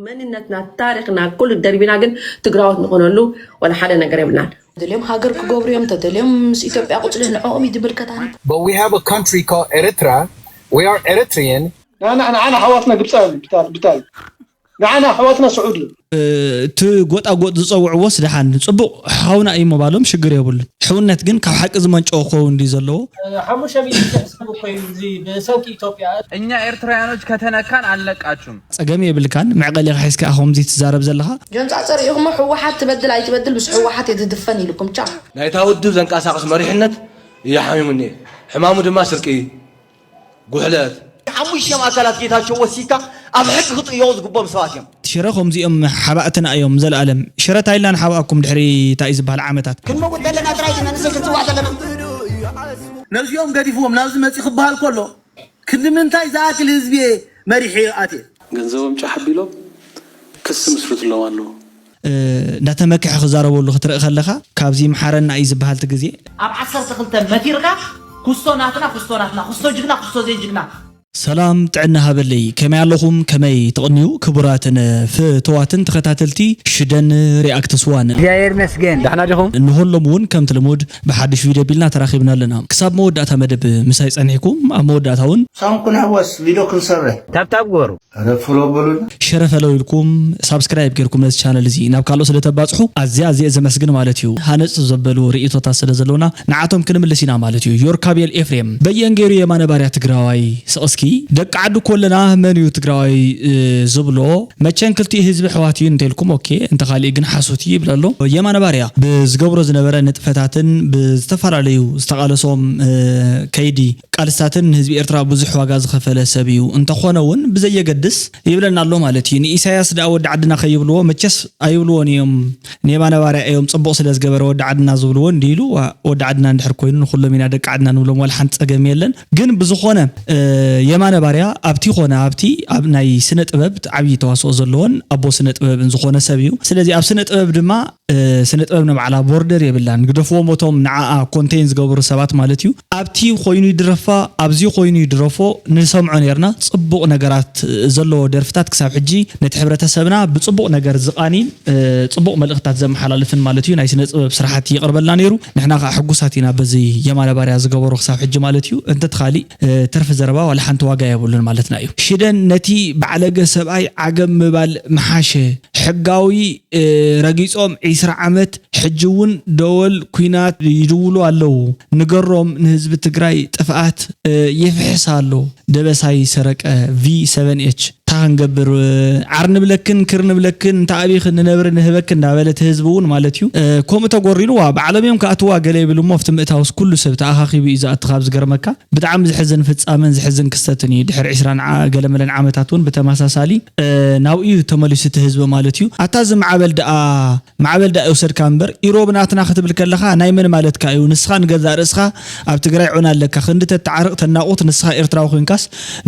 መንነትና፣ ታሪኽና ኩሉ ደርቢና ግን ትግራዎት ንኾነሉ ዋላ ሓደ ነገር የብልናን። ተደልዮም ሃገር ክገብሩ እዮም፣ ተደልዮም ምስ ኢትዮጵያ ቁፅሊ ንዕኦም እዩ ዝምልከት። ኣነ But we have a country called Eritrea. We are Eritrean. ንዓና ንዓና ኣሕዋትና ግብፃውያን ብታል ብታል ንዓና ኣሕዋትና ስዑድ እዮም። እቲ ጎጣጎጥ ዝፀውዕዎስ ደሓን ፅቡቕ ሓውና እዩ ምባሎም ሽግር የብሉን። ሕውነት ግን ካብ ሓቂ ዝመንጨወ ክኸውን ድዩ ዘለዎ? ሓሙሽተ ሚሊዮን ሰብ እኮ እዩ እዚ ብሰንኪ ኢትዮጵያ። እኛ ኤርትራውያኖች ከተነካን አንለቃችሁም። ፀገም የብልካን፣ መዕቐሊኻ ሒዝካ ኢኻ ከምዚ ትዛረብ ዘለኻ። ጀምፃ ፀሪእኹሞ ህወሓት ትበድል ኣይትበድል ምስ ህወሓት እየ ዝድፈን ኢልኩም ቻው። ናይታ ውድብ ዘንቀሳቕስ መሪሕነት እዩ ሓሚሙኒ። ሕማሙ ድማ ስርቂ፣ ጉሕለት። ሓሙሽተ ማእከላት ጌታቸው ወሲድካ ኣብ ሕጊ ክጥየቑ ዝግብኦም ሰባት እዮም። ሽረ ከምዚኦም ሓባእትና እዮም ዘላለም። ሽረ ታይላን ሓባእኩም ድሕሪ እንታይ እዩ ዝበሃል ዓመታት። ክንመውት ዘለና ጥራይ ኢና ንሰይ ክንፅዋዕ ዘለና። ነዚኦም ገዲፍዎም ናብዚ መፂ ክበሃል ከሎ ክንዲ ምንታይ ዝኣክል ህዝቢ እየ መሪሐ ኣትየ። ገንዘቦም ጫሕ ኣቢሎም ክሲ ምስርትሎም ኣለዉ። እንዳተመክሐ ክዛረበሉ ክትርኢ ከለኻ ካብዚ ምሓረና እዩ ዝበሃል እቲ ግዜ። ኣብ ዓሰርተ ክልተ መቲርካ ኩስቶ ናትና ኩስቶ ናትና ኩስቶ ጅግና ኩስቶ ዘይጅግና። ሰላም ጥዕና ሃበለይ፣ ከመይ ኣለኹም? ከመይ ትቕንዩ? ክቡራትን ፍትዋትን ተኸታተልቲ ሽደን ሪኣክትስ ዋን። እግዚኣብሔር ይመስገን። ዳሕና ዲኹም? እንሆሎም እውን ከምቲ ልሙድ ብሓድሽ ቪድዮ ቢልና ተራኺብና ኣለና። ክሳብ መወዳእታ መደብ ምሳይ ጸኒሕኩም፣ ኣብ መወዳእታ እውን ሳም ክንሕወስ ቪድዮ ክንሰርሕ። ታብታብ ግበሩ። ኧረ ፎሎ በሉና። ሸረ ፈለው ኢልኩም ሳብስክራይብ ጌርኩም ነዚ ቻነል እዚ ናብ ካልኦት ስለ ተባጽሑ ኣዝየ ኣዝየ ዘመስግን ማለት እዩ። ሃነጽ ዘበሉ ርእይቶታት ስለ ዘለውና ንዓቶም ክንምልስ ኢና ማለት እዩ። ዮርካቤል ኤፍሬም በየን ገይሩ የማነ ባርያ ትግራዋይ? ስቕ እስኪ ደቂ ዓዲ እኮ ኣለና፣ መን እዩ ትግራዋይ እ፣ ዝብሎ? መቸን ክልቲኡ ህዝቢ ኣሕዋት እዩ እንተልኩም ኦኬ፣ እንተ ካሊእ ግን ሓሶት እዩ ይብል ኣሎ። የማነ ባርያ ብዝገብሮ ዝነበረ ንጥፈታትን ብዝተፈላለዩ ዝተቓለሶም እ፣ ከይዲ ቃልስታትን ንህዝቢ ኤርትራ ብዙሕ ዋጋ ዝኸፈለ ሰብ እዩ። እንተኾነ እውን ብዘየገድስ ይብለና ኣሎ ማለት እዩ። ንኢሳያስ ደኣ ወዲ ዓድና ከይብልዎ መቸስ ኣይብልዎን እዮም። ንየማነ ባርያ እዮም ጽቡቕ ስለ ዝገበረ ወዲ ዓድና ዝብልዎ እንዲ ኢሉ ዋ፣ ወዲ ዓድና እንድሕር ኮይኑ ንኹሎም ኢና ደቂ ዓድና ንብሎም ዋላ ሓንቲ ጸገም የለን። ግን ብዝኾነ እ፣ የማነ ባርያ ኣብቲ ኾነ ኣብቲ ኣብ ናይ ስነ ጥበብ ዓብዪ ተዋስኦ ዘለዎን ኣቦ ስነ ጥበብን ዝኾነ ሰብ እዩ። ስለዚ ኣብ ስነ ጥበብ ድማ እ፣ ስነ ጥበብ ንባዕላ ቦርደር የብላን። ግደፍዎም እቶም ንዓኣ ኮንቴን ዝገብሩ ሰባት ማለት እዩ። ኣብቲ ኮይኑ ይድረፋ ኣብዚ ኮይኑ ይድረፎ ንሰምዖ ነርና። ጽቡቕ ነገራት ዘለዎ ደርፍታት ክሳብ ሕጂ ነቲ ሕብረተሰብና ብጽቡቕ ነገር ዝቓኒን እ፣ ጽቡቕ መልእኽታት ዘመሓላልፍን ማለት እዩ። ናይ ስነ ጥበብ ስራሓት ይቕርበልና ነይሩ። ንሕና ከዓ ሕጉሳት ኢና በዚ የማነ ባርያ ዝገበሮ ክሳብ ሕጂ ማለት እዩ። እንተትኻሊእ እ፣ ትርፊ ዘረባ ዋላ ሓንቲ ዋጋ የብሉን ማለትና እዩ። ሽደን ነቲ ባዕለገ ሰብኣይ ዓገብ ምባል ምሓሸ። ሕጋዊ እ፣ ረጊጾም ዒስራ ዓመት ሕጂ እውን ደወል ኲናት ይድውሉ ኣለዉ። ንገሮም ንህዝቢ ትግራይ ጥፍኣት እ፣ ይፍሕስ ኣሎ። ደበሳይ ሰረቀ V seven H ታ ክንገብር እ፣ ዓር ንብለክን ክር ንብለክን እንተ ኣቢኽን ንነብሪ ንህበክ እንዳበለ እቲ ህዝቢ እውን ማለት እዩ እ፣ ከምኡ ተጎሪሉ ዋ ባዕሎም እዮም ክኣትዋ ገለ ይብል እሞ ኣብቲ ምእታውስ ኩሉ ሰብ ተኣኻኺቡ እዩ ዝኣቲ ካብ ዝገርመካ ብጣዕሚ ዝሕዝን ፍጻመን ዝሕዝን ክስተትን እዩ። ድሕሪ ዒስራን ዓ- ገለመለን ዓመታት እውን ብተመሳሳሊ እ፣ ናብኡ እዩ ተመሊሱ እቲ ህዝቢ ማለት እዩ። ኣታ እዚ ማዕበል ደኣ ማዕበል ደኣ ይውሰድካ እምበር ኢሮብ ናትና ክትብል ከለኻ ናይ መን ማለትካ እዩ? ንስኻ ንገዛእ ርእስኻ ኣብ ትግራይ ዑና ኣለካ። ክንዲ ተተዓርቕ ተናቑት ንስኻ ኤርትራዊ ኮይንካስ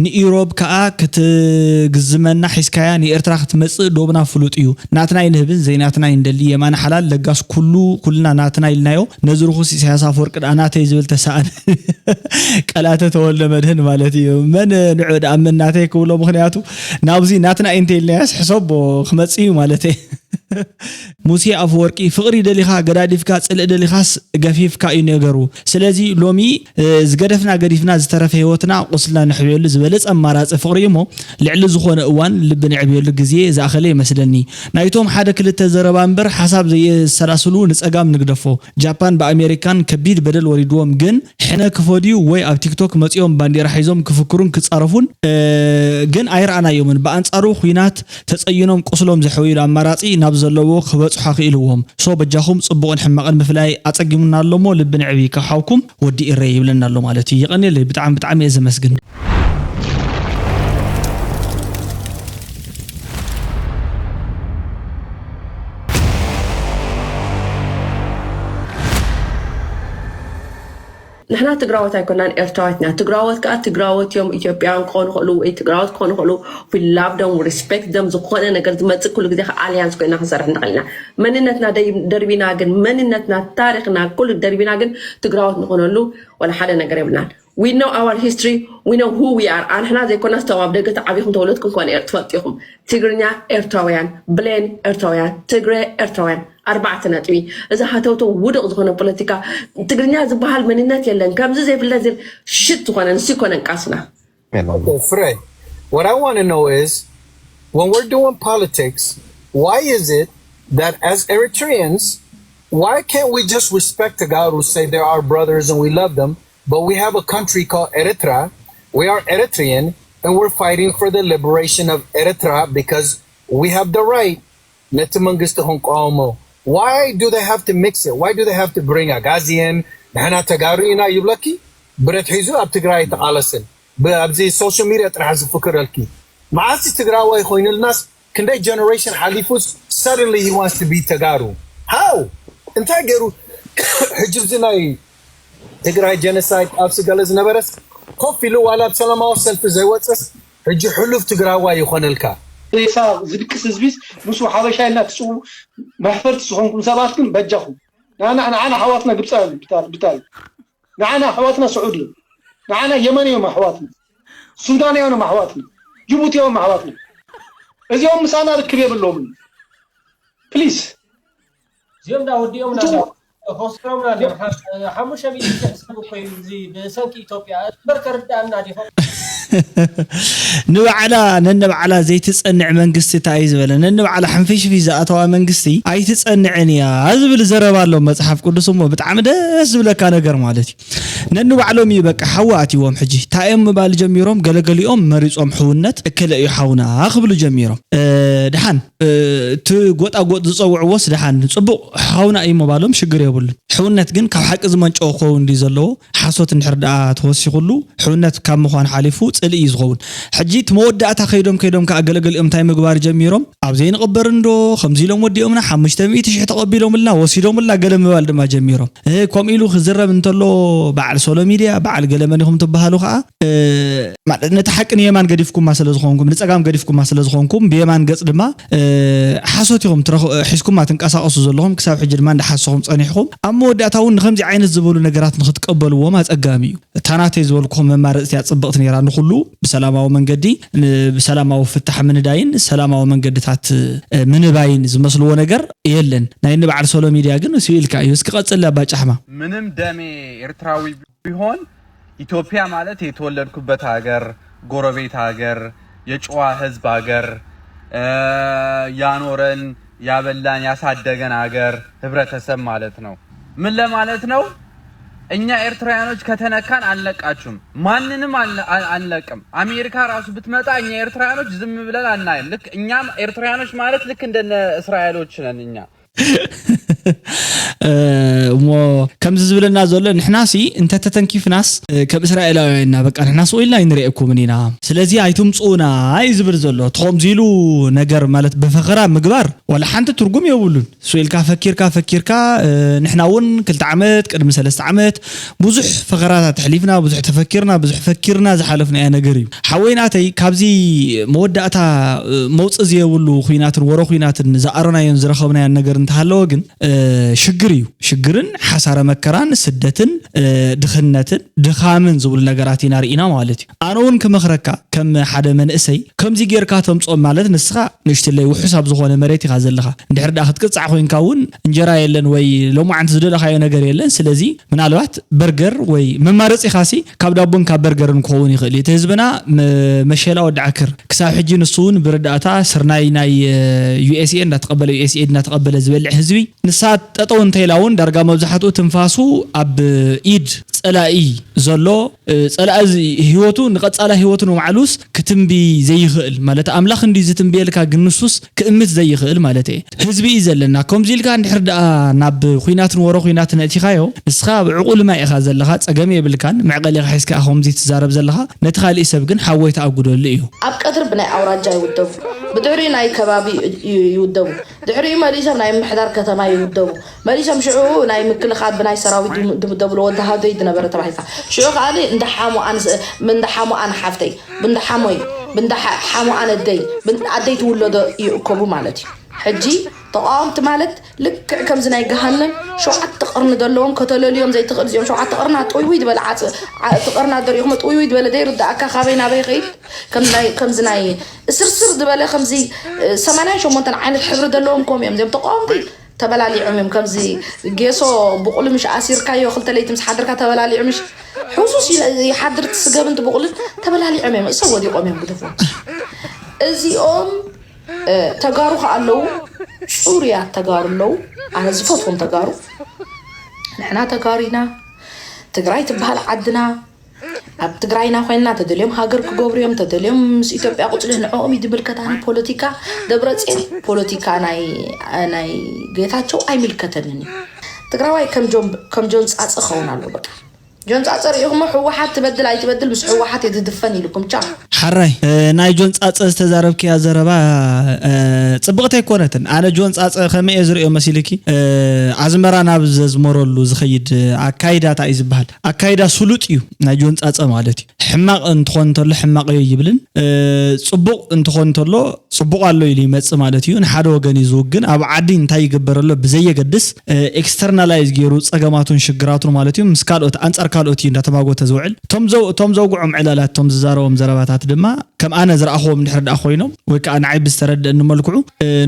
ንኢሮብ ከኣ ክትግዝመና ሒዝካያ ንኤርትራ ክትመጽእ ዶብና ፍሉጥ እዩ። ናትና ኣይንህብን ዘይናትና ኣይንደሊ። የማነ ሓላል ለጋስ ኩሉ ኩልና ናትና ኢልናዮ። ነዚ ርኹስ ኢሳያስ ኣፈወርቂ ደኣ ናተይ ዝብል ተሳኣን ቀላተ ተወልደ መድህን ማለት እዩ። መን ንዑ ደኣ መን ናተይ ክብሎ ምኽንያቱ ናብዚ ናትና እዩ እንተኢልናያስ ሕሰቦ ክመጽእ እዩ ማለት እዩ። ሙሴ ኣፈወርቂ ፍቕሪ ደሊኻ ገዳዲፍካ ጽልእ ደሊኻስ ገፊፍካ እዩ ነገሩ። ስለዚ ሎሚ እ፣ ዝገደፍና ገዲፍና ዝተረፈ ህይወትና ቁስልና ነሕብየሉ ዝበለጸ ኣማራጺ ፍቕሪ እዩ እሞ ልዕሊ ዝኾነ እዋን ልቢ ነዕብየሉ ግዜ ዝኣኸለ ይመስለኒ። ናይቶም ሓደ ክልተ ዘረባ እምበር ሓሳብ ዘየሰላስሉ ንጸጋም ንግደፎ። ጃፓን ብኣሜሪካን ከቢድ በደል ወሪድዎም ግን ሕነ ክፈድዩ ወይ ኣብ ቲክቶክ መጺኦም ባንዴራ ሒዞም ክፍክሩን ክጻረፉን እ፣ ግን ኣይረኣናዮምን። ብኣንጻሩ ኹናት ተጸይኖም ቁስሎም ዘሕውይሉ ኣማራጺ ናብ ዘለዎ ክበጽሑ ኣኽኢልዎም። ሶ በጃኹም ጽቡቕን ሕማቕን ምፍላይ ኣጸጊሙና ኣሎ እሞ ልቢ ንዕቢ ካብ ሓውኩም ወዲ ኢረይ ይብለና ኣሎ ማለት እዩ። የቐንየለይ ብጣዕሚ ብጣዕሚ እየ ዘመስግን። ንሕና ትግራዎት ኣይኮናን ኤርትራዎት ኢና። ትግራዎት ከዓ ትግራዎት እዮም። ኢትዮጵያውያን ክኾኑ ይኽእሉ ወይ ትግራዎት ክኾኑ ይኽእሉ። We love them, we respect them። ዝኾነ ነገር ዝመፅእ ኩሉ ግዜ ከዓ ኣልያንስ ኮይና ክንሰርሕ ንኽእል ኢና። መንነትና ደይ- ደርቢና ግን መንነትና ታሪኽና ኩሉ ደርቢና ግን ትግራዎት ንኾነሉ ዋላ ሓደ ነገር የብልናን። We know our history, we know who we are. ኣንሕና ዘይኮናስ እቶም ኣብ ደገ ተዓቢኹም ተወለድኩም ኮነ ኤር- ትፈልጡ ኢኹም። ትግርኛ ኤርትራውያን፣ ብሌን ኤርትራውያን፣ ትግረ ኤርትራውያን። ኣርባዕተ ነጥቢ። እዚ ሃተውተው ውዱቕ ዝኾነ ፖለቲካ፣ ትግርኛ ዝበሃል መንነት የለን። ከምዚ ዘይፍለጥ ዝብል ሽት ዝኾነ ንሱ ይኮነን ቃስና። Okay, Frey, what I want to know is when we're doing politics, why is it that as Eritreans, why can't we just respect Tagaru, say they're our brothers and we love them, but we have a country called Eritrea, we are Eritrean, and we're fighting for the liberation of Eritrea because we have the right ነቲ መንግስቲ ክንቃወሞ? Why do they have to mix it? Why do they have to bring Agazian? ንሕና ተጋሩ ኢና ይብለኪ፣ ብረት ሒዙ ኣብ ትግራይ ኣይተቓለስን። ብ- ኣብዚ social media ጥራሕ ዝፍክረልኪ። መዓስ ትግራዋይ ኮይኑልናስ ክንደይ generation ሓሊፉስ suddenly he wants to be ተጋሩ? How? እንታይ ገይሩ? ሕጂ እዚ ናይ ትግራይ genocide ቃልሲ ገለ ዝነበረስ ኮፍ ኢሉ ዋላ ኣብ ሰላማዊ ሰልፊ ዘይወፅስ ሕጂ ሕሉፍ ትግራዋይ ይኾነልካ። ሬሳ ዝድቅስ ህዝቢስ ምስ ሓበሻ ኢልና ትፅው መሕፈርቲ ዝኾንኩም ሰባት ግን በጃኹም ንዓና ንዓና ኣሕዋትና ግብፃውያን ብታል ብታል ንዓና ኣሕዋትና ስዑድ እዮም ንዓና የመን እዮም ኣሕዋትና ሱዳን እዮም ኣሕዋትና ጅቡቲ እዮም ኣሕዋትና እዚኦም ምሳና ርክብ የብሎምን ፕሊስ እዚኦም ዳ ወዲኦም ና ፎስሮም ና ሓሙሽተ ሚእቲ ሕሳብ እኮ እዩ እዚ ብሰንኪ ኢትዮጵያ እምበር ተርዳእና ዲኹም ንባዕላ ነንባዕላ ዘይትፀንዕ መንግስቲ እንታይ እዩ ዝበለ ነንባዕላ ሕንፍሽፊ ዝኣተዋ መንግስቲ ኣይትፀንዕን እያ ዝብል ዘረባ ኣሎ መፅሓፍ ቅዱስ እሞ ብጣዕሚ ደስ ዝብለካ ነገር ማለት እዩ ነንባዕሎም እዩ በቃ ሓዊ ኣትዎም ሕጂ ታዮም ምባል ጀሚሮም ገለገሊኦም መሪፆም ሕውነት እከለ እዩ ሓውና ክብሉ ጀሚሮም ድሓን እቲ ጎጣጎጥ ዝፀውዕዎስ ድሓን ፅቡቕ ሓውና እዩ ምባሎም ሽግር የብሉን ሕውነት ግን ካብ ሓቂ ዝመንጨው ክኸውን ድዩ ዘለዎ ሓሶት እንድሕር ደኣ ተወሲኹሉ ሕውነት ካብ ምዃን ሓሊፉ ፅልኢ እዩ ዝኸውን ሕጂ እቲ መወዳእታ ከይዶም ከይዶም ከዓ ገለገሊኦም እንታይ ምግባር ጀሚሮም ኣብ ዘይንቕበር እንዶ ከምዚ ኢሎም ወዲኦምና ሓሙሽተ ሚእቲ ሽሕ ተቐቢሎምልና ወሲዶምልና ገለ ምባል ድማ ጀሚሮም እ፣ ከምኡ ኢሉ ክዝረብ እንተሎ በዓል ሶሎ ሚድያ በዓል ገለመን ኢኹም ትበሃሉ ከዓ እ፣ ማለት ነቲ ሓቂ ንየማን ገዲፍኩማ ስለ ዝኾንኩም ንፀጋም ገዲፍኩማ ስለ ዝኾንኩም ብየማን ገፅ ድማ እ፣ ሓሶት ኢኹም ትረኽ- ሒዝኩማ ትንቀሳቐሱ ዘለኹም ክሳብ ሕጂ ድማ እንዳሓሰኹም ፀኒሕኹም ኣብ መወዳእታ እውን ንከምዚ ዓይነት ዝበሉ ነገራት ንክትቀበልዎም ኣፀጋሚ እዩ እታ ናተይ ዝበልኩኹም መማረፂ እያ ፅብቕቲ ነይራ ንኩሉ ብሰላማዊ መንገዲ ን- ብሰላማዊ ፍታሕ ምንዳይን ሰላማዊ መንገድታት እ፣ ምንባይን ዝመስልዎ ነገር የለን ናይ ንበዓል ሶሎ ሚድያ ግን እሱ ኢልካ እዩ እስኪ ቀፅል ኣባጫሕማ ምንም ደሜ ኤርትራዊ ቢሆን ኢትዮጵያ ማለት የተወለድኩበት ሀገር፣ ጎረቤት ሀገር፣ የጨዋ ህዝብ ሀገር፣ ያኖረን ያበላን ያሳደገን ሀገር ህብረተሰብ ማለት ነው። ምን ለማለት ነው? እኛ ኤርትራውያኖች ከተነካን አንለቃችሁም። ማንንም አንለቅም። አሜሪካ ራሱ ብትመጣ እኛ ኤርትራውያኖች ዝም ብለን አናይም። ልክ እኛም ኤርትራውያኖች ማለት ልክ እንደነ እስራኤሎች ነን እኛ። እሞ ከምዚ ዝብለና ዘሎ ንሕናሲ እንተተተንኪፍናስ ከም እስራኤላውያን ኢና በቃ ንሕናስ ኢልና ኣይንርእየኩምን ኢና ስለዚ ኣይትምፅኡና እዩ ዝብል ዘሎ ተኸምዚ ኢሉ ነገር ማለት ብፈኸራ ምግባር ዋላ ሓንቲ ትርጉም የብሉን ስኢልካ ፈኪርካ ፈኪርካ ንሕና እውን ክልተ ዓመት ቅድሚ ሰለስተ ዓመት ብዙሕ ፈኸራታት ኣሕሊፍና ብዙሕ ተፈኪርና ብዙሕ ፈኪርና ዝሓለፍናዮ ነገር እዩ ሓወይ ናተይ ካብዚ መወዳእታ መውፅእ ዘየብሉ ኩናትን ወረ ኩናትን ዝኣረናዮን ዝረኸብናዮን ነገር እንተሃለወ ግን ሽግር እዩ ሽግርን ሓሳረ መከራን ስደትን ድኽነትን ድኻምን ዝብሉ ነገራት ኢና ርኢና ማለት እዩ ኣነ እውን ክመኽረካ ከም ሓደ መንእሰይ ከምዚ ጌርካ ተምፅኦም ማለት ንስኻ ንእሽትለይ ውሑስ ኣብ ዝኾነ መሬት ኢኻ ዘለኻ እንድሕር ደኣ ክትቅፃዕ ኮይንካ እውን እንጀራ የለን ወይ ሎማዓንቲ ዝደለኻዮ ነገር የለን ስለዚ ምናልባት በርገር ወይ መማረፂኻሲ ካብ ዳቦን ካብ በርገርን ክኸውን ይኽእል እዩ እቲ ህዝብና መሸላ ወዲ ዓክር ክሳብ ሕጂ ንሱ እውን ብረዳእታ ስርናይ ናይ ዩኤስኤ እንዳተቐበለ ዩኤስኤ እንዳተቐበለ ዝበልዕ ህዝቢ ንሳ ጠጠው እንተኢላ እውን ዳርጋ መብዛሕትኡ ትንፋሱ ኣብ ኢድ ፀላኢ ዘሎ ፀላኢ ህይወቱ ንቐፃላ ህይወቱ ንባዕሉስ ክትንቢ ዘይኽእል ማለት ኣምላኽ እንዲ ዝትንብየልካ ግን ንሱስ ክእምት ዘይኽእል ማለት እየ ህዝቢ እዩ ዘለና ከምዚ ኢልካ እንድሕር ደኣ ናብ ኩናትን ወረ ኩናትን ኣእቲኻዮ ንስኻ ኣብ ዕቑል ማይ ኢኻ ዘለኻ ፀገም የብልካን መዕቐሊኻ ሒዝካ ከምዚ ትዛረብ ዘለኻ ነቲ ካሊእ ሰብ ግን ሓወይ ተኣጉደሉ እዩ ኣብ ቀትሪ ብናይ ኣውራጃ ይውደቡ ብድሕሪኡ ናይ ከባቢ ይውደቡ ድሕሪኡ መሊሶም ናይ ምምሕዳር ከተማ ይውደቡ መሊሶም ሽዑ ናይ ምክልኻል ብናይ ሰራዊት ድምደብሉ ወዲ ሃደይ ዝነበረ ተባሂልካ ሽዑ ከኣሊ እንዳ ሓሙኣን እንዳ ሓሙኣን ሓፍተይ ብንዳ ሓሞይ ብንዳ ሓሙኣን ኣደይ ኣደይ ትውለዶ ይእከቡ ማለት እዩ ሕጂ ተቃወምቲ ማለት ልክዕ ከምዚ ናይ ገሃነም ሸውዓተ ቅርኒ ዘለዎም ከተለልዮም ዘይትኽእል፣ እዚኦም ሸውዓተ ቅርና ጥውይውይ ዝበለ ዓፅ ዓእቲ ቅርና ደሪኹሞ ጥውይውይ ዝበለ ዘይርዳእካ ካበይ ናበይ ኸይድ ከምዚ ናይ እስርስር ዝበለ ከምዚ ሰማንያን ሸሞንተን ዓይነት ሕብሪ ዘለዎም ከም እዮም እዚኦም ተቃወምቲ። ተበላሊዖም እዮም። ከምዚ ጌሶ ብቑሉ ምሽ ኣሲርካዮ ክልተ ለይቲ ምስ ሓደርካ ተበላሊዑ ምሽ ሕሱስ ይሓድር ትስገብንቲ ብቑልን ተበላሊዖም እዮም። እሰብ ወዲቖም እዮም ግደፎም። እዚኦም ተጋሩ ከ ኣለዉ፣ ፅሩያት ተጋሩ ኣለዉ። ኣነ ዝፈትዎም ተጋሩ፣ ንሕና ተጋሩ ኢና፣ ትግራይ ትበሃል ዓድና፣ ኣብ ትግራይና ኮይንና ተደልዮም ሃገር ክገብሩ እዮም፣ ተደልዮም ምስ ኢትዮጵያ ቁፅሊ ንዕኦም እዩ ዝምልከታኒ። ፖለቲካ ደብረፅዮን፣ ፖለቲካ ናይ ናይ ጌታቸው ኣይምልከተንን እዩ። ትግራዋይ ከም ጆን ፃፀ ኸውን ኣሎ በቃ። ጆን ፃፀ ርኢኹሞ? ህወሓት ትበድል ኣይትበድል ምስ ህወሓት እየ ዝድፈን ኢልኩም ቻ። ሓራይ ናይ ጆን ፃፀ ዝተዛረብክያ ዘረባ ፅብቕቲ ኣይኮነትን። ኣነ ጆን ፃፀ ከመይ እየ ዝርእዮ መሲልኪ? ኣዝመራ ናብ ዘዝመረሉ ዝኸይድ ኣካይዳ እንታይ እዩ ዝበሃል? ኣካይዳ ስሉጥ እዩ ናይ ጆን ፃፀ ማለት እዩ። ሕማቕ እንትኾን እንተሎ ሕማቕ እዮ ይብልን፣ ፅቡቕ እንትኾን እንተሎ ፅቡቕ ኣሎ ኢሉ ይመፅእ ማለት እዩ። ንሓደ ወገን እዩ ዝውግን። ኣብ ዓዲ እንታይ ይግበር ኣሎ ብዘየገድስ፣ ኤክስተርናላይዝ ገይሩ ፀገማቱን ሽግራቱን ማለት እዩ ምስ ካልኦት፣ ኣንፃር ካልኦት እዩ እንዳተማጎተ ዝውዕል። እቶም ዘው- እቶም ዘውግዖም ዕላላት፣ እቶም ዝዛረቦም ዘረባታት ድማ ከም ኣነ ዝረኣኽዎም እንድሕር ደኣ ኮይኖም ወይ ከዓ ንዓይ ብዝተረደእኒ መልክዑ፣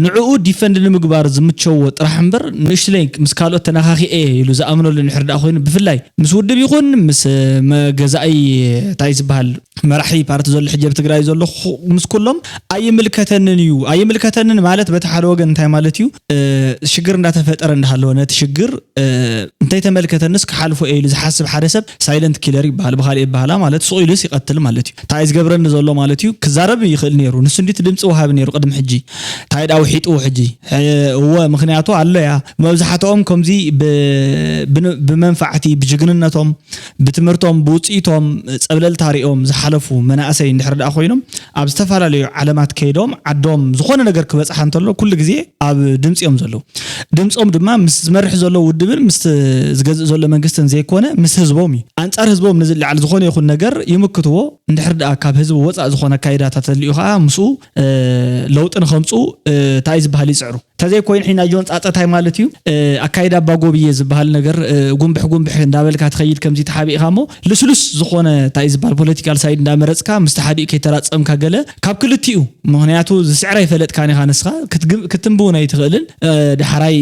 ንዕኡ ዲፈንድ ንምግባር ዝምቸዎ ጥራሕ እምበር ንእሽትለይ ምስ ካልኦት ተነኻኺኤ ኢሉ ዝኣምነሉ እንድሕር ደኣ ኮይኑ ብፍላይ ምስ ውድብ ይኹን ምስ ገዛኢ እንታይ ዝበሃል መራሒ ፓርቲ ዘሎ ሕጂ ኣብ ትግራይ ዘሎ ምስ ኩሎም ኣይምልከተንን እዩ። ኣይምልከተንን ማለት በቲ ሓደ ወገን እንታይ ማለት እዩ? ሽግር እንዳተፈጠረ እንዳሃለወ ነቲ ሽግር እንተይተመልከተንስ ክሓልፎ እየ ኢሉ ዝሓስብ ሓደ ሰብ ሳይለንት ኪለር ይበሃል። ብካሊእ ኣበሃህላ ማለት ሱቕ ኢሉስ ይቐትል ማለት እዩ። እንታይ እዩ ዝገብረኒ ዘሎ ማለት እዩ? ክዛረብ ይኽእል ነይሩ። ንሱ እንዲት ድምፂ ወሃቢ ነይሩ ቅድሚ ሕጂ። እንታይ ደኣ ውሒጥዎ ሕጂ? እወ ምኽንያቱ ኣሎ እያ። መብዛሕትኦም ከምዚ ብመንፋዕቲ ብጅግንነቶም ብትምህርቶም ብውፅኢቶም ፀብለልታ ሪኦም ዝሓለፉ መናእሰይ እንድሕር ደኣ ኮይኖም ኣብ ዝተፈላለዩ ዓለማት ከይዶም ዓዶም ዝኾነ ነገር ክበፅሓ እንተሎ ኩሉ ግዜ ኣብ ድምፂ እዮም ዘለዉ። ድምፆም ድማ ምስ ዝመርሕ ዘሎ ውድብን ምስ ዝገዝእ ዘሎ መንግስትን ዘይኮነ ምስ ህዝቦም እዩ። ኣንፃር ህዝቦም ንዝለዓል ዝኾነ ይኹን ነገር ይምክትዎ። እንድሕር ደኣ ካብ ህዝቢ ወፃእ ዝኾነ ኣካይዳታት ተልዩ ከዓ ምስኡ ለውጢ ንኸምፅኡ እንታይ ዝበሃል ይፅዕሩ። እንተዘይኮይኑ ሕጂ ናይ ጆን ፃፀ እንታይ ማለት እዩ? ኣካይዳ ኣባጎብየ ዝበሃል ነገር ጉንብሕ ጉንብሕ እንዳበልካ ትኸይድ ከምዚ ተሓቢእካ እሞ ልስሉስ ዝኾነ እንታይ ዝበሃል ፖለቲካል ሳይድ እንዳመረፅካ ምስ ተሓዲኡ ከይተራፀምካ ገለ ካብ ክልቲኡ ምኽንያቱ ዝስዕር ኣይፈለጥካን ኢኻ ንስኻ ክትንብውን ኣይትኽእልን። ዳሕራይ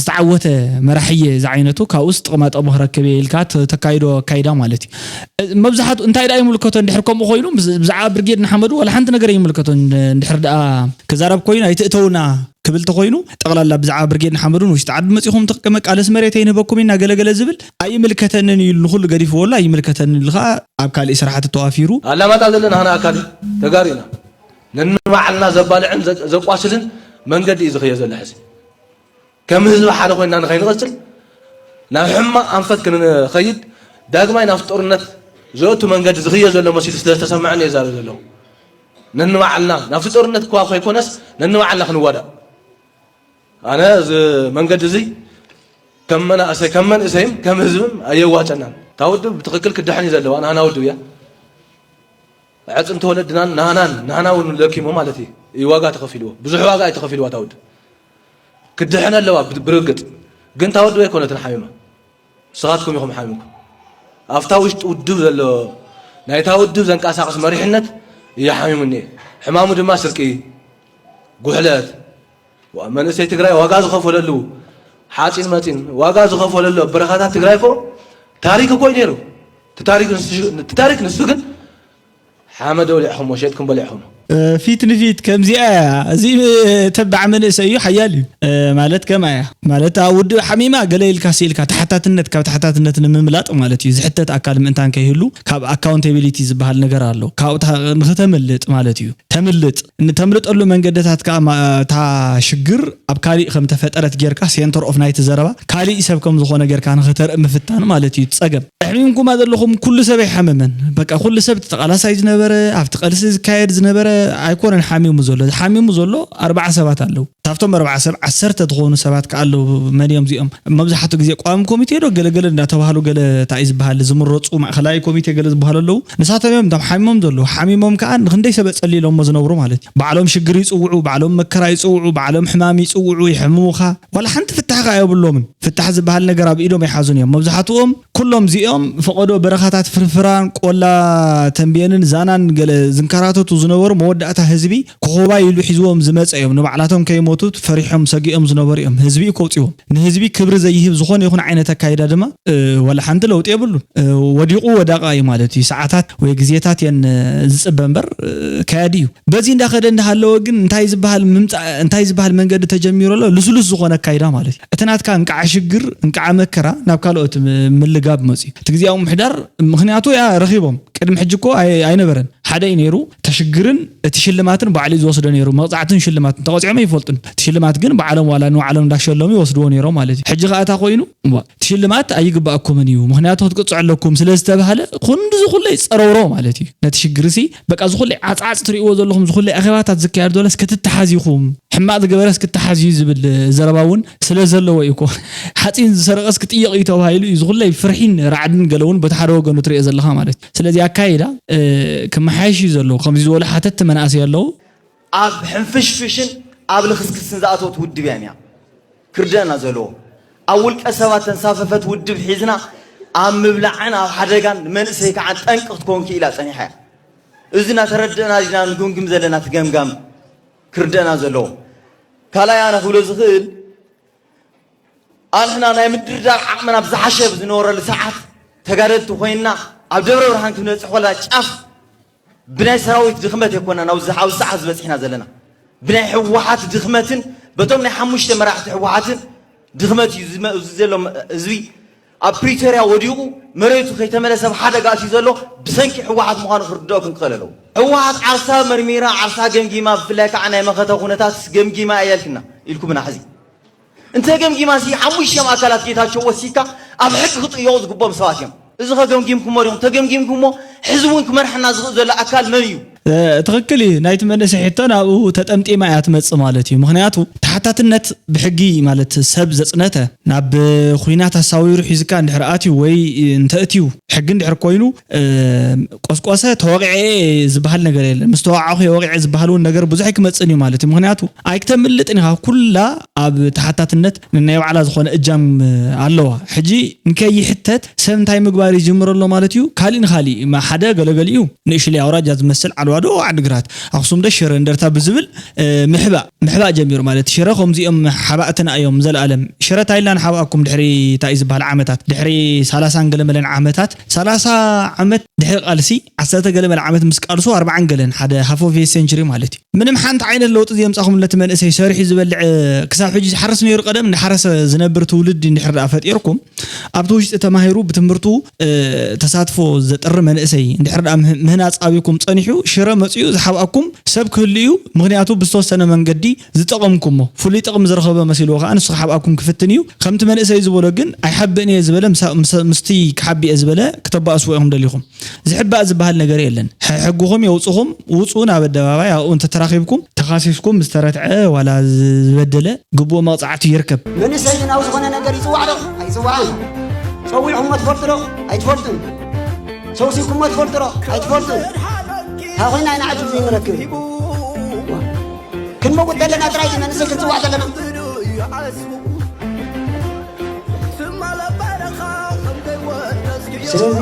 ዝተዓወተ መራሕየ ዝዓይነቱ ካብኡስ ጥቕማጥቕሚ ክረክብ እየ ኢልካ ተካይዶ ኣካይዳ ማለት እዩ። መብዛሕትኡ እንታይ ደኣ ይምልከቶ እንድሕር ከምኡ ኮይኑ ብዛዕባ ብርጌድ ንሓመዱ ዋላ ሓንቲ ነገር ኣይምልከቶ እንድሕር ደኣ ክዛረብ ኮይኑ ኣይትእተውና ክብል ተኮይኑ ጠቕላላ ብዛዕባ ብርጌድ ንሓመዱን ውሽጢ ዓዲ መፂኹም ትቕመ ቃለስ መሬት ኣይንህበኩም ኢና ገለገለ ዝብል ኣይምልከተንን እዩ ኢሉ ንኩሉ ገዲፍዎ ኣሎ ኣይምልከተንን ኢሉ ከዓ ኣብ ካሊእ ስራሕቲ ተዋፊሩ። ኣላማጣ ዘለና ንሕና ኣካል ተጋሩ ኢና። ነንባዕልና ዘባልዕን ዘቋስልን መንገዲ እዩ ዝኸየ ዘሎ ሕዚ። ከም ህዝቢ ሓደ ኮይንና ንኸይንቐፅል ናብ ሕማቕ ኣንፈት ክንኸይድ ዳግማይ ናብቲ ጦርነት ዘእቱ መንገዲ ዝኽየ ዘሎ መሲሉ ስለዝተሰምዐኒ እየ ዛረብ ዘለኹ። ነንባዕልና ናብቲ ጦርነት እኳ ከይኮነስ ነንባዕልና ክንዋዳእ ኣነ እዚ መንገዲ እዚ ከም መናእሰይ ከም መንእሰይም ከም ህዝብም ኣየዋፀናን። እታ ውድብ ብትኽክል ክድሕን እዩ ዘለዋ ናህና ውድብ እያ። ኣዕፅምቲ ወለድናን ናህናን ናህና እውን ለኪሞ ማለት እዩ። እዩ ዋጋ ተኸፊልዎ ብዙሕ ዋጋ እዩ ተኸፊልዋ እታ ውድብ። ክድሕን ኣለዋ ብርግፅ ግን እታ ውድብ ኣይኮነትን ሓሚማ። ንስኻትኩም ኢኹም ሓሚምኩም። ኣብታ ውሽጢ ውድብ ዘሎ ናይታ ውድብ ዘንቀሳቕስ መሪሕነት እዩ ሓሚሙኒ። ሕማሙ ድማ ስርቂ፣ ጉሕለት፣ መንእሰይ ትግራይ ዋጋ ዝኸፈለሉ ሓፂን መፂን ዋጋ ዝኸፈለሉ ኣብ በረኻታት ትግራይ እኮ ታሪክ እኮ እዩ ነይሩ። እቲ ታሪክ ንሱ ግን ሓመድ በሊዕኹሞ ሸጥኩም በሊዕኹሞ። ፊት ንፊት ከምዚኣ እያ። እዚ ተባዕ መንእሰይ እዩ ሓያል እዩ ማለት ከምኣ እያ ማለት ኣብ ውድብ ሓሚማ ገለ ኢልካ ስኢልካ ተሓታትነት ካብ ተሓታትነት ንምምላጥ ማለት እዩ ዝሕተት ኣካል ምእንታን ከይህሉ ካብ ኣካውንታቢሊቲ ዝበሃል ነገር ኣሎ ካብኡ ንክተምልጥ ማለት እዩ። ተምልጥ ንተምልጠሉ መንገድታት ከዓ እታ ሽግር ኣብ ካሊእ ከም ተፈጠረት ጌርካ ሴንተር ኦፍ ናይቲ ዘረባ ካሊእ ሰብ ከም ዝኾነ ጌርካ ንክተርኢ ምፍታን ማለት እዩ። ፀገም ኣሕሚምኩማ ዘለኹም ኩሉ ሰብ ኣይሓመመን። በቃ ኩሉ ሰብ ተቓላሳይ ዝነበረ ኣብቲ ቃልሲ ዝካየድ ዝነበረ ኣይኮነን ሓሚሙ ዘሎ። ዝሓሚሙ ዘሎ ኣርባዓ ሰባት ኣለዉ። ካብቶም ኣርባዓ ሰብ ዓሰርተ ዝኾኑ ሰባት ከኣ ኣለዉ። መን እዮም እዚኦም? መብዛሕትኡ ግዜ ቋሚ ኮሚቴ ዶ ገለገለ እንዳተባህሉ፣ ገለ እንታይ እዩ ዝበሃል፣ ዝምረፁ ማእኸላይ ኮሚቴ ገለ ዝበሃሉ ኣለዉ። ንሳቶም እዮም እቶም ሓሚሞም ዘለዉ። ሓሚሞም ከኣ ንክንደይ ሰብ ኣፀሊሎሞ ዝነብሩ ማለት እዩ። ባዕሎም ሽግር ይፅውዑ፣ ባዕሎም መከራ ይፅውዑ፣ ባዕሎም ሕማም ይፅውዑ፣ ይሕምሙኻ። ዋላ ሓንቲ ፍታሕ ከኣ የብሎምን። ፍታሕ ዝበሃል ነገር ኣብ ኢዶም ኣይሓዙን እዮም። መብዛሕትኦም ኩሎም እዚኦም ፈቐዶ በረኻታት ፍርፍራን ቆላ ተንቤንን ዛናን ገለ ዝንከራተቱ ዝነበሩ፣ መወዳእታ ህዝቢ ክኹባይ ኢሉ ሒዝዎም ዝመጸ እዮም። ንባዕላቶም ከይሞቱ ፈሪሖም ሰጊኦም ዝነበሩ እዮም። ህዝቢ እዩ ከውጽዎም። ንህዝቢ ክብሪ ዘይህብ ዝኾነ ይኹን ዓይነት ኣካይዳ ድማ፣ እ፣ ዋላ ሓንቲ ለውጢ የብሉን። እ፣ ወዲቑ ወዳቓ እዩ ማለት እዩ። ሰዓታት ወይ ግዜታት እየን፣ እ፣ ዝጽበ እምበር፣ እ፣ ከያዲ እዩ። በዚ እንዳኸደ እንዳሃለወ ግን እንታይ ዝበሃል ምምጻእ፣ እንታይ ዝበሃል መንገዲ ተጀሚሩ ኣሎ? ልስሉስ ዝኾነ ኣካይዳ ማለት እዩ። እቲ ናትካ እንቃዓ ሽግር፣ እንቃዓ መከራ ናብ ካልኦት ም-፣ ምልጋብ መጽዩ። እቲ ግዜያዊ ምምሕዳር ምኽንያቱ ያ ረኺቦም። ቅድሚ ሕጂ እኮ ኣይ-፣ ኣይነበረን። ሓደ እዩ ነይሩ። እቲ ሽግርን እቲ ሽልማትን ባዕሉ እዩ ዝወስዶ ነይሩ። መቕጻዕትን ሽልማትን ተቐጺዖም ኣይፈልጡን። እቲ ሽልማት ግን ባዕሎም ዋላ ንባዕሎም እንዳሸለሙ ይወስድዎ ነይሮም ማለት እዩ። ሕጂ ኸኣ እታ ኮይኑ፣ እዋ፣ እቲ ሽልማት ኣይግባኣኩምን እዩ፣ ምኽንያቱ ክትቅጽዑ ኣለኩም ስለ ዝተባህለ፣ ክንድዚ ኩሉ ይጸረውሮ ማለት እዩ። ነቲ ሽግርሲ፣ በቃ፣ እዚ ኩሉ ዓጽዓጽ ትርእይዎ ዘለኹም፣ እዚ ኩሉ ኣኼባታት ዝካየድ ዘሎስ ክትተሓዝ ኢኹም፣ ሕማቕ ዝገበረስ ክትተሓዝ እዩ ዝብል ዘረባ እውን ስለ ዘለዎ እዩ እኮ። ሓጺን ዝሰረቐስ ክጥየቕ እዩ ተባሂሉ እዩ። እዚ ኩሉ ፍርሒን ራዕድን ገለ እውን በቲ ሓደ ወገኑ ትርእዮ ዘለኻ ማለት እዩ። ስለዚ ኣካይዳ፣ እ፣ ክመሓየሽ እዩ ዘለዎ። ከምዚ ዝበሉ ሓተትቲ መናእሰይ ኣለዉ። ኣብ ሕንፍሽፍሽን ኣብ ልኽስክስን ዝኣተወት ውድብ እያ እኒኣ። ክርደአና ዘለዎ፣ ኣብ ውልቀ ሰባት ተንሳፈፈት ውድብ ሒዝና ኣብ ምብላዕን ኣብ ሓደጋን ንመንእሰይ ከዓ ጠንቂ ክትኮን ክኢላ ጸኒሓ እያ። እዚ እናተረደእና ኢና ንግምግም ዘለና፣ እቲ ገምጋም ክርደአና ዘለዎ። ካልኣይ ኣነ ክብሎ ዝኽእል፣ ኣንሕና ናይ ምድርዳር ዓቕምና ብዝሓሸ ኣብ ዝነበረሉ ሰዓት ተጋደልቲ ኮይንና ኣብ ደብረ ብርሃን ክንበጽሕ ከለና ጫፍ ብናይ ሰራዊት ድኽመት የኮና ናብዚ፣ ኣብዚ ሰዓት ዝበጺሕና ዘለና። ብናይ ህወሓት ድኽመትን በቶም ናይ ሓሙሽተ መራሕቲ ህወሓትን ድኽመት እዩ ዝመ-፣ እዚ ዘሎ ህዝቢ ኣብ ፕሪቶርያ ወዲቑ መሬቱ ከይተመለሰ ኣብ ሓደጋ ኣትዩ ዘሎ ብሰንኪ ህወሓት ምዃኑ ክርድኦኩም ክኽእል ኣለዎ። ህወሓት ዓርሳ መርሚራ፣ ዓርሳ ገምጊማ፣ ብፍላይ ከዓ ናይ መኸተ ኩነታት ገምጊማ እያ ኢልክና፣ ኢልኩምና ሕዚ። እንተ ገምጊማ ሲ ሓሙሽተ ማእከላት ጌታቸው ወሲድካ ኣብ ሕጊ ክጥየቑ ዝግብኦም ሰባት እዮም። እዚ ከገምጊምኩሞ ዲኹም? ተገምጊምኩሞ ሕዚ እውን ክመርሐና ዝኽእል ዘሎ ኣካል መን እዩ? እ፣ ትኽክል እዩ። ናይቲ መንእሰይ ሕቶ ናብኡ ተጠምጢማ እያ ትመጽእ ማለት እዩ። ምኽንያቱ ተሓታትነት ብሕጊ ማለት ሰብ ዘጽነተ ናብ ኹናት ኣሳዊሩ ሒዝካ እንድሕር ኣትዩ ወይ እንተእትዩ ሕጊ እንድሕር ኮይኑ፣ እ፣ ቆስቆሰ፣ ተወቂዐ ዝበሃል ነገር የለን። ምስ ተወቃዕኹ እየ ወቂዐ ዝበሃል እውን ነገር ብዙሕ ኣይክመጽእን እዩ ማለት እዩ። ምኽንያቱ ኣይክተምልጥን ኢኻ። ኩላ ኣብ ተሓታትነት ነናይ ባዕላ ዝኾነ እጃም ኣለዋ። ሕጂ ንከይሕተት ሰብ እንታይ ምግባር ይጅምር ኣሎ ማለት እዩ? ካሊእ ንኻሊእ፣ ማ-፣ ሓደ ገለገሊኡ ንእሽለይ ኣውራጃ ዝመስል ዓድዋ ዶ ዓድግራት፣ ኣኽሱም ዶ ሽረ እንደርታ ብዝብል፣ እ፣ ምሕባእ፣ ምሕባእ ጀሚሩ ማለት ሽረ ከምዚኦም ሓባእትና እዮም ዘልኣለም። ሽረ ታይላን ሓባእኩም ድሕሪ እንታይ እዩ ዝበሃል ዓመታት፣ ድሕሪ ሰላሳን ገለመለን ዓመታት፣ ሰላሳ ዓመት ድሕሪ ቃልሲ፣ ዓሰርተ ገለመለ ዓመት ምስ ቃልሱ፣ ኣርባዓን ገለን፣ ሓደ half of a century ማለት እዩ። ምንም ሓንቲ ዓይነት ለውጢ ዘየምጻኹም ነቲ መንእሰይ ሰሪሑ ዝበልዕ፣ ክሳብ ሕጂ ዝሓርስ ነይሩ ቀደም፣ እንዳሓረሰ ዝነብር ትውልዲ እንድሕር ደኣ ፈጢርኩም፣ ኣብቲ ውሽጢ ተማሂሩ ብትምህርቱ፣ እ፣ ተሳትፎ ዘጥሪ መንእሰይ እንድሕር ደኣ ምህናጽ ኣቢኩም ጸኒሑ፣ ሽረ መጺኡ ዝሓብኣኩም ሰብ ክህሉ እዩ። ምኽንያቱ ብዝተወሰነ መንገዲ ዝጠቐምኩሞ፣ ፍሉይ ጥቕሚ ዝረኸበ መሲልዎ ከኣ ንሱ ክሓብኣኩም ክፍትን እዩ። ከምቲ መንእሰይ ዝበሎ ግን ኣይሓብእን እየ ዝበለ፣ ምሳ-፣ ምሰ-፣ ምስቲ ክሓቢ እየ ዝበለ ክተባእስዎ ኢኹም ደሊኹም። ዝሕባእ ዝበሃል ነገር የለን። ሐ-፣ ሕግኹም የውፅኹም፣ ውፁ ናብ ኣደባባይ፣ ኣብኡ እንተተራኺብኩም፣ ተኻሲስኩም፣ ዝተረትዐ ዋላ ዝ-፣ ዝበደለ ግቡእ መቕፃዕቲ ይርከብ። መንእሰይ ግን ኣብ ዝኾነ ነገር ይፅዋዕ ዶ? ኣይፅዋዕን። ፀዊዕኹምዎ ትፈልጡ ዶ? ኣይትፈልጡን። ሰውሲኹምዎ ትፈልጡ ዶ? ኣይትፈልጡን። እንታይ ኮይና ኢና ዕድል ዘይንረክብ? ክንመውት ዘለና ጥራይ መንእሰይ ክንፅዋዕ ዘለና። ስለዚ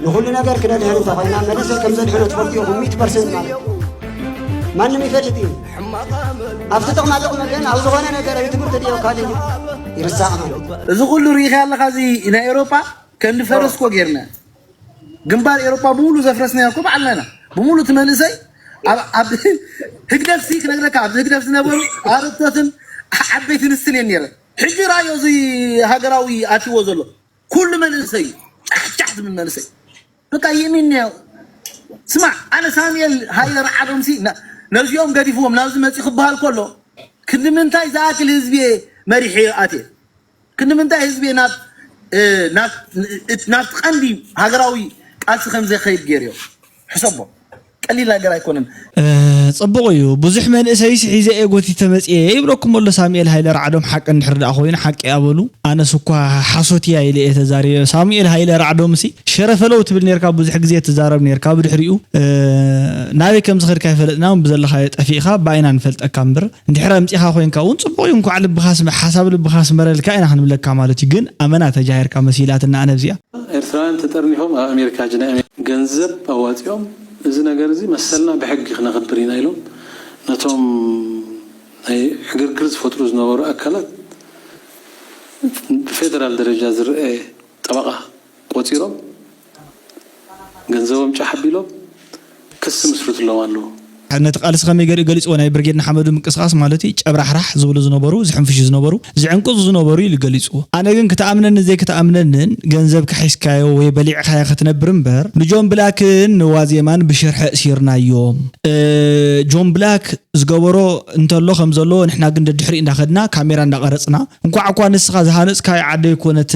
ንኹሉ ነገር ክነድሕን እንተኾይና፣ መንእሰይ ከም ዘድሕኖ ትፈልጡ ኢኹም፣ ሚእቲ ፐርሰንት ማለት እዩ። ማንም ይፈልጥ እዩ። ኣብቲ ጥቕማ ጥቕሚ ግን ኣብ ዝኾነ ነገር እዩ፣ ትምህርቲ ድዮ ካልእ ድዩ ይርሳዕ ማለት እዩ። እዚ ኩሉ ርኢኻ ኣለኻ፣ እዚ ናይ ኤውሮጳ ከም ፈረስ እኮ ጌርና። ግንባር ኤውሮጳ ብምሉእ ዘፍረስናዮ እኮ ባዕልና ኢና። ብምሉእ እቲ መንእሰይ ኣብ፣ ኣብ ህግደፍ ሲ ክነግረካ፣ ኣብዚ ህግደፍ ዝነበሩ ኣረቶትን ዓበይቲ ንስትን እየን ነይረን። ሕጂ ራእዮ እዚ ሃገራዊ ኣትዎ ዘሎ ኩሉ መንእሰይ እዩ። ጫሕጫሕ ዝብል መንእሰይ። በቃ የሚን ነው። ስማዕ፣ ኣነ ሳሙኤል ሃይለ ረዓዶም ሲ ነ-፣ ነዚኦም ገዲፍዎም ናብዚ መጺ ክበሃል ከሎ፣ ክንዲ ምንታይ ዝኣክል ህዝቢ እየ መሪሐ ኣትየ? ክንዲ ምንታይ ህዝቢ ናብ፣ እ፣ ናብ፣ እ፣ ናብቲ ቀንዲ ሃገራዊ ቃልሲ ከም ዘይከይድ ገይርዮ? ሕሰቦ። ቀሊል ነገር ኣይኮነን። ጽቡቕ እዩ። ብዙሕ መንእሰይስ ሒዘ እየ ጎቲተ መጽየ ይብለኩም ኣሎ ሳሙኤል ሃይለ ራዕዶም። ሓቂ እንድሕር ደኣ ኮይኑ ሓቂ እያ በሉ። ኣነስ እኳ ሓሶት እያ ኢለ እየ ተዛሪበ። ሳሙኤል ሃይለ ራዕዶምሲ ሸረፈለው ትብል ኔርካ፣ ብዙሕ ግዜ ትዛረብ ኔርካ። ብድሕሪኡ ናበይ ከም ዝኸድካ ኣይፈለጥናን፣ ብዘለኻዮ ጠፊእኻ፣ ብኣይና ንፈልጠካ እምበር። እንድሕር ኣምጺኻ ኮይንካ እውን ጽቡቕ እዩ፣ እንኳዕ ልብኻ ስመ-፣ ሓሳብ ልብኻ ስመረልካ ኢና ክንብለካ ማለት እዩ። ግን ኣመና ተጃሂርካ መሲላትና ኣነ ኣብዚኣ። ኤርትራውያን ተጠርኒፎም ኣብ ኣሜሪካ ጅና ኣሜ-፣ ገንዘብ ኣዋጺኦም እዚ ነገር እዚ መሰልና ብሕጊ ክነኽብር ኢና ኢሎም ነቶም ናይ ዕግርግር ዝፈጥሩ ዝነበሩ ኣካላት ብፌደራል ደረጃ ዝረአ ጠበቓ ቆጺሮም ገንዘቦም ጫሕ ኣቢሎም ክሲ ምስርትሎም ኣለዉ። ነቲ ቃልሲ ከመይ ገሊኡ ገሊጽዎ? ናይ ብርጌድ ንሓመዱ ምንቅስቃስ ማለት እዩ፣ ጨብራሕራሕ ዝብሉ ዝነበሩ፣ ዝሕንፍሹ ዝነበሩ፣ ዝዕንቅጹ ዝነበሩ ኢሉ ገሊጽዎ። ኣነ ግን ክትኣምነኒ ዘይክትኣምነንን ገንዘብ ክሒስካዮ ወይ በሊዕካዮ ክትነብር እምበር፣ ንጆን ብላክን ንዋዜማን ብሽርሒ እሲርናዮም። እ፣ ጆን ብላክ ዝገበሮ እንተሎ ከም ዘሎ ንሕና ግን ደድሕሪኡ እንዳኸድና ካሜራ እንዳቐረጽና፣ እንኳዕ እኳ ንስኻ ዝሃነጽካዮ ዓደ ይኮነት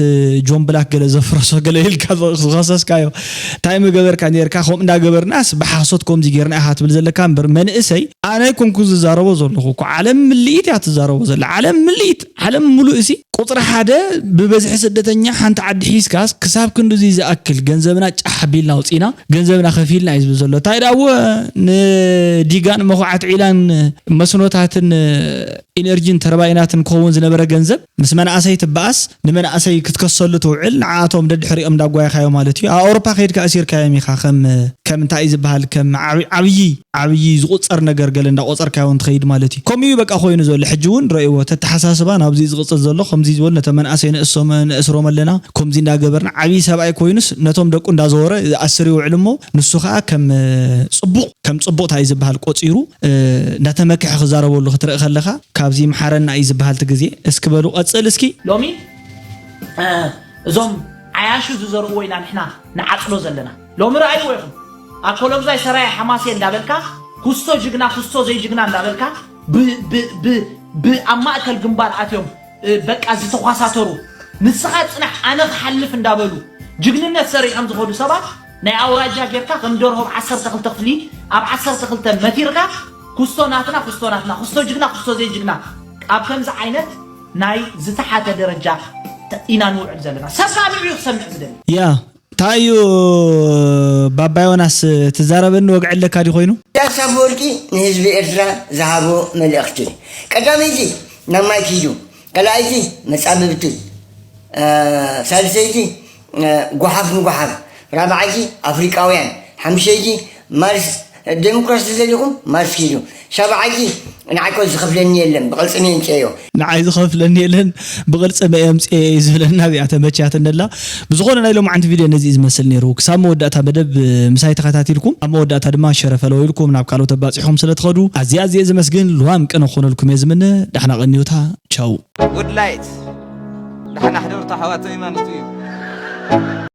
ጆን ብላክ ገለ ዘፍረሶ ገለ ኢልካ ዝኸሰስካዮ እንታይ ምገበርካ ኔርካ? ከምኡ እንዳገበርናስ ብሓሶት ከምዚ ጌርና ኢኻ ትብል ዘለካ እምበር መንእሰይ ኣነ ኣይኮንኩ ዝዛረቦ ዘለኹ እኮ። ዓለም ምልኢት እያ ትዛረቦ ዘላ። ዓለም ምልኢት፣ ዓለም ምሉእ እሲ ቁጽሪ ሓደ ብበዝሒ ስደተኛ ሓንቲ ዓዲ ሒዝካስ ክሳብ ክንድዚ ዝኣክል ገንዘብና ጫሕ ኣቢልና ኣውጺና ገንዘብና ከፊልና እዩ ዝብል ዘሎ። እንታይ ደኣ እወ ንዲጋን መኹዓት ዒላን መስኖታትን ኢነርጂን ተርባይናትን ክኸውን ዝነበረ ገንዘብ ምስ መናእሰይ ትበኣስ፣ ንመናእሰይ ክትከሰሉ ትውዕል፣ ንዓኣቶም ደድሕሪኦም እንዳጓየኻዮ ማለት እዩ። ኣብ ኣውሮፓ ከይድካ ኣሲርካዮም ኢኻ፣ ከም፣ ከም እንታይ እዩ ዝበሃል፣ ከም ዓብዪ፣ ዓብዪ፣ ዓብዪ ዝቑጸር ነገር ገለ እንዳቆጸርካዮ እንትኸይድ ማለት እዩ። ከምኡ እዩ በቃ ኮይኑ ዘሎ። ሕጂ እውን ረእይዎ፣ ተተሓሳስባ ናብዚ ዝቕጽል ዘሎ፣ ከምዚ ዝበሉ ነቶም መናእሰይ ንእሶም፣ ንእስሮም ኣለና፣ ከምዚ እንዳገበርና፣ ዓብዪ ሰብኣይ ኮይኑስ ነቶም ደቁ እንዳዘወረ ዝኣስር ይውዕል እሞ፣ ንሱ ኸኣ ከም ጽቡቕ፣ ከም ጽቡቕ እንታይ እዩ ዝበሃል ቆጺሩ፣ እ፣ እንዳተመክሐ ክዛረበሉ ክትርኢ ከለኻ፣ ካብዚ ምሓረና እዩ ዝበሃል እቲ ግዜ። እስኪ በሉ ቀጽል እስኪ። ሎሚ፣ እ፣ እዞም ዓያሹ ዝዘርእዎ ኢና ንሕና ንዓጽዶ ዘለና። ሎሚ ረኣይዎ ኢኹም። ኣኮሎጉዛይ ሰራየ ሓማሴ እንዳበልካ፣ ኩስቶ ጅግና፣ ኩስቶ ዘይጅግና እንዳበልካ፣ ብ-፣ ብ-፣ ብ-፣ ብ-፣ ኣብ ማእከል ግንባር ኣትዮም፣ እ፣ በቃ ዝተኳሳተሩ፣ ንስኻ ጽናሕ ኣነ ክሓልፍ እንዳበሉ፣ ጅግንነት ሰሪሖም ዝኸዱ ሰባት፣ ናይ ኣውራጃ ጌርካ ከም ደርሆ ብ ዓሰርተ ክልተ ክፍሊ፣ ኣብ ዓሰርተ ክልተ መቲርካ፣ ኩስቶ ናትና፣ ኩስቶ ናትና፣ ኩስቶ ጅግና፣ ኩስቶ ዘይጅግና፣ ኣብ ከምዚ ዓይነት ናይ ዝተሓተ ደረጃ ተ-፣ ኢና ንውዕል ዘለና። ሰብ ከኣ ንዕኡ ክሰምዕ ዝደሊ። ያ፣ እንታይ እዩ ባባ ዮናስ ትዛረበኒ ወግዒ ኣለካ ድዩ ኮይኑ? ኢሳያስ ኣፈወርቂ ንህዝቢ ኤርትራ ዝሃቦ መልእኽቲ፣ ቀዳመይቲ ናብ ማይክ ሂዱ፣ ካልኣይቲ መጻብብቲ፣ እ፣ ሳልሰይቲ፣ እ፣ ጓሓፍ ንጓሓፍ፣ ራብዓይቲ ኣፍሪቃውያን፣ ሓምሸይቲ ማርስ፣ ዴሞክራሲ ተደሊኹም ማርስ ኪዱ፣ ሻብዓይቲ ንዓይ እኮ ዝኸፍለኒ የለን ብቕልጽመ የምጽኤዮ። ንዓይ ዝኸፍለኒ የለን ብቕልጽመ የምጽኤ እዩ ዝብለና፣ እዚኣ ተመችያትኒ ኣላ። ብዝኾነ ናይ ሎማዓንቲ ቪድዮ ነዚ እዩ ዝመስል ነይሩ። ክሳብ መወዳእታ መደብ ምሳይ ተኸታቲልኩም፣ ኣብ መወዳእታ ድማ ሸረፈለው ኢልኩም ናብ ካልኦት ኣባጺሕኩም ስለ ትኸዱ ኣዝየ ኣዝየ ዘመስግን ልዋም ቅነ ክኾነልኩም እየ ዝምነ። ዳሕና ቀንዩታ። ቻው። ጉድ ላይት። ዳሕና ሕደሩ ኣሕዋተይ ማለት እዩ።